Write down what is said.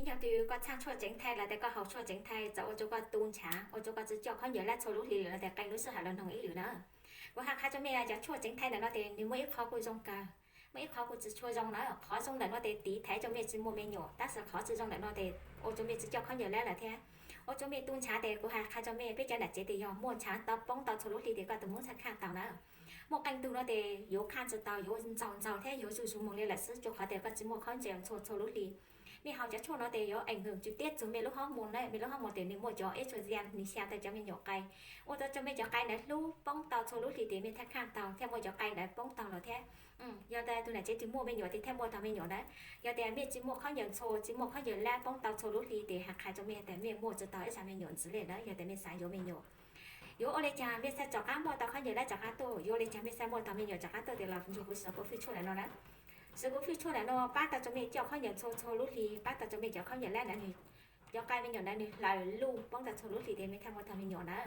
Yog twg koj txhaj tshuaj tseev thai los tes koj haus tshuaj tseev thai txawm ua rua koj tu ntshav, ua rua koj tsi coj khaub ncaws lab txhua lub hli lawm no tes qee lub sij hawm los noog ib lwm na. Kuv has qha rua mej cov tshuaj tseev thai ntawm no tes nwg muaj ib qhov kuj zoo kawg, muaj ib qhov kuj tsi tshua zoo na. Qhov zoo ntawm no tes tiv thaiv rua mej tsi muaj me nyuam, tab sis qhov tsi zoo ntawm no tes ua rua mej tsi coj khaub ncaws lab lawm thiab ua rua mej tu ntshav tes kuv has qha rua mej, peb cov nam tsev tes yog muaj ntshav tau poob tau txhua lub hli tes koj tus moob txhaj khaj tau na. Muaj qee tug no tes yuav khaj tsi tau, yuav ntxaug ntxaug thiab yuav zuj zus moog le lawm xwb, rua qhov tes koj tsi muaj khaub ncaws txhua txhua lub hli. Mej haus cov tshuaj no tes yuav ees hwm tswv tiab txug mej lub hoob moos na, mej lub hoob moos tes nwg muaj cov estrogen nwg xya tau cov me nyuam qai, ua rua mej cov qai ntawd hlub poob tau txhua lub hli tes mej txhaj khaj tau thiab muaj cov qai ntawd poob tau los thiab. Yog tas tug nam tsev tsi muaj me nyuam tes txhaj muaj tau me nyuam na. Yog tas mej tsi muaj khaub ncaws txhua, tsi muaj khaub ncaws lab poob tau txhua lub hli tes has qha rua mej tas mej muaj tsi tau ib zag me nyuam ntxiv le na yog tas mej xav yuav me nyuam. Yuav ua le caag mej txhaj rov qab muaj tau khaub ncaws lab rov qab tuaj, yuav ua le caag mej txhaj muaj tau me nyuam rov qab tuaj tes los nrug kuv suav kuv fwj tshuaj ntawm no na. Suav kuv fwj tshuaj ntawm no pab tau rua mej coj khaub ncaws txhua txhua lub hli, pab tau rua mej cov khaub ncaws lab ntawd nwg, cov qai me nyuam ntawd nwg hlaws luj poob tau txhua lub hli tes mej txhaj muaj tau me nyuam na.